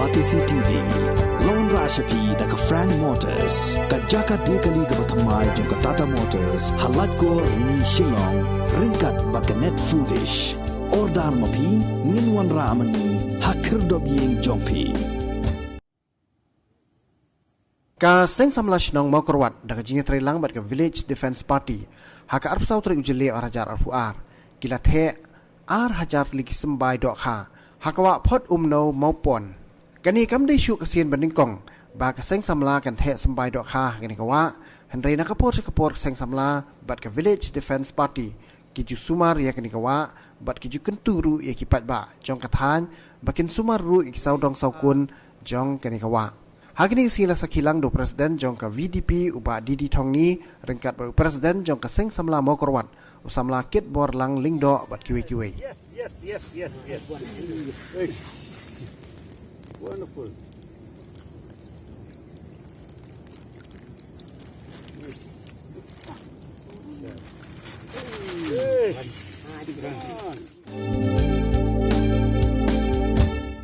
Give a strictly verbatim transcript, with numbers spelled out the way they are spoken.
Batesi T V. Long ra sha phi da ka Frank Motors, ka jaka de kali kaba thymmai jong ka Tata Motors ha Laitkor, Rni, Shillong, ryngkat bad ka Net Foodish. Order ma phi, ngin wanrah ma ngi ha khyrdop ïing jong phi. Ka Seng Samla Shnong Mawkyrwat da ka jingïatreilang bad ka Village Defence Party ha ka arphew saw tarik u Jylliew ar hajar arphew ar ki la theh ar hajar tylli ki symbai dohkha ha ka wah Phot Umno Mawpon. Kane kam dei shuh ka sien ba nyngkong ba ka Seng Samla kan theh symbai dohkha ha kane ka wah, hynrei na ka por sha ka por ka Seng Samla bad ka Village Defence Party ki ju sumar ïa kane ka wah bad ki ju kyntu ruh ïa ki paidbah jong ka thaiñ ba kin sumar ruh ïa ki sawdong sawkun jong kane ka wah. Ha kane ka sngi la sakhi lang da u President jong ka V D P, u Bah D D Thongni, ryngkat bad u President jong ka Seng Samla Mawkyrwat, u Samla Kitborlang Lyngdoh bad kiwei kiwei. Yes, yes, yes, yes, yes. Eish. Wonderful. Yes. Yes. Come on.